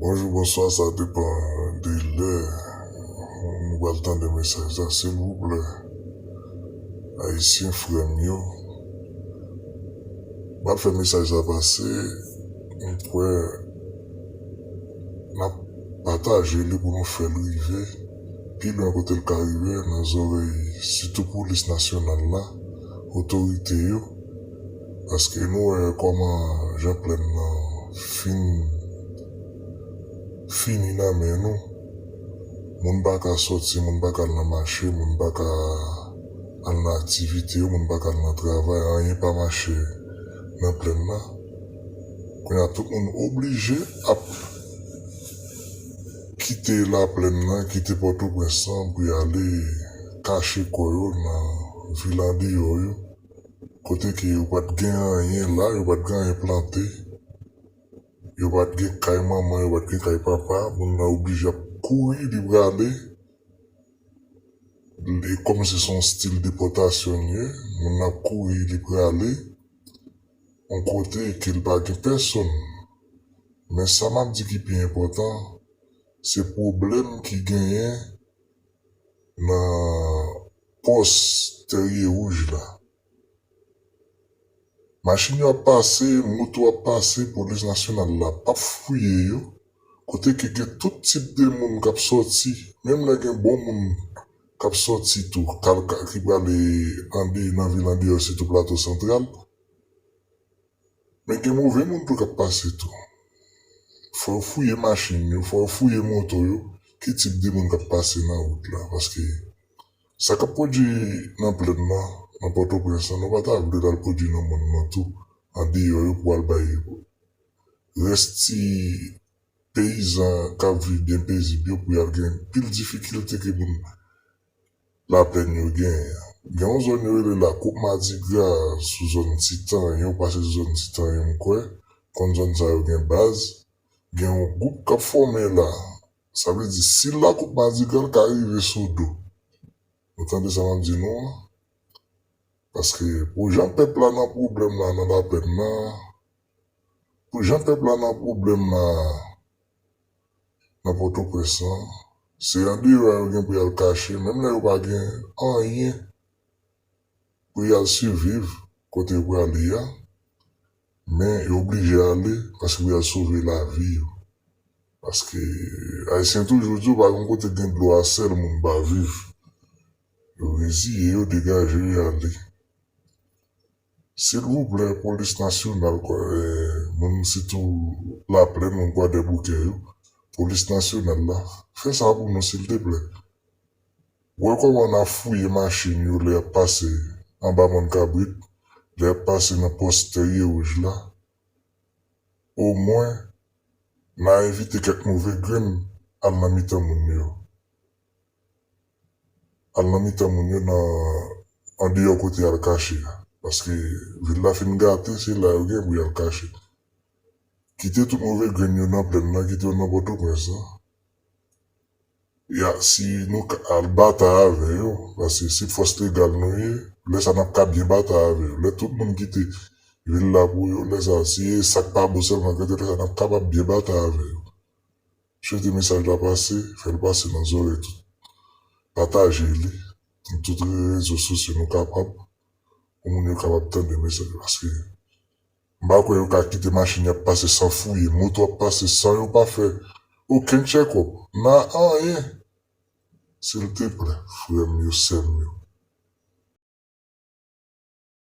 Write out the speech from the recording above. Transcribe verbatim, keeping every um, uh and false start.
Bonjou, bonswa, sa depann de lè nou pral tande mesaj la, silvouplè. Ayisyen, frè m yo, m ap fè mesaj la pase, m kwè n ap pataje li pou nou fè l rive pi lwen kote l ka rive nan zòrèy, sitou polis nasyonal la, otorite yo, paske nou wè kòman jan plèn nan fin, fini nan men nou. Moun pa ka sòti, moun pa ka al nan mache, moun pa ka al nan aktivite yo, moun pa ka al nan travay, anyen pa mache nan plèn nan. Kounye a, tout moun oblije ap kite laplèn nan, kite Pòtoprens lan pou y ale kache kò yo nan vil andeyò yo, kote ke yo pa t gen anyen la, yo pa t gen anyen plante, yo pa t gen kay manman, yo pa t gen kay papa, moun nan oblije ap kouri li prale. E kòm se son stil depòtasyon l ye, moun nan ap kouri li prale yon kote ke l pa gen pèsonn. Men sa m ap di ki pi enpòtan, se pwoblèm ki genyen nan pòs Tèrye Wouj la. Machin yo ap pase, moto ap pase, polis nasyonal la p ap fouye yo. Kote ke gen tout tip de moun k ap sòti, menm lè gen bon moun k ap sòti tou, k al, k al, ki prale ande, nan vil andeyò, sitou Plato Santral. Men gen move moun tou k ap pase tou. Fò yo fouye machin yo, fò yo fouye moto yo, ki tip de moun k ap pase nan wout la, paske sa k ap pwodui nan plèn nan, nan Pòtoprens lan, nou pa ta vle l al pwodui nan mòn nan tou, andeyò yo pou al bay rès ti peyizan k ap viv byen pezib yo pou y al gen pil difikilte ke moun laplèn yo genyen an. Gen yon zòn yo rele Lakoup Madigra sou zòn Titanyen, ou pase sou zòn Titanyen, m kwè, konn zòn sa yo gen baz. Gen yon gwoup k ap fòme la. Sa vle di, si Lakoup Madigra, l ka rive Sodo. Nou tande sa m ap di nou an? Paske pou jan pèp la nan pwoblèm la, nan laplèn nan, pou jan pèp la nan pwoblèm la, nan Pòtoprens lan, se andeyò a yo gen pou y al kache, menm lè yo pa gen anyen pou y al siviv kote yo prale a, men yo oblije ale paske pou y al sove lavi yo. Paske Ayisyen toujou di w pa gen kote gen dlo a sèl moun pa viv. Yo reziye yo, degaje yo, y ale. Silvouplè, polis nasyonal, kwa, eh, moun sitou Laplèn, moun Kwadèboukè yo, polis nasyonal la, fè sa pou nou, silteplè. Wè kòman n ap fouye machin yo lè y ap pase anba Mòn Kabrit, lè y ap pase nan pòs Tèrye Wouj la. Omwen, n a evite kèk move grenn al nan mitan moun yo. Al nan mitan moun yo nan andeyò kote y al kache a. Paske vil la fin gate, se la yo gen pou y al kache. Kite tout move grenn yo nan plèn nan, kite yo nan Pòtoprens lan. Ya, si nou ka al batay avè yo, paske se fòs legal nou ye, lè sa n ap ka byen batay avè yo. Lè tout moun kite vil la pou yo, lè sa, si e sa k pa bon sèlman k rete, lè sa n ap kapab byen batay avè yo. Swete mesaj la pase, fè l pase nan zòrèy tout. Pataje li nan tout rezo sosyo nou kapab, pou moun yo kapab tande mesaj la. Paske m pa kwè yo ka kite machin y ap pase san fouye, moto ap pase san yo pa fè okenn tchèkòp nan anyen. Silteplè, frè m yo, sè m yo,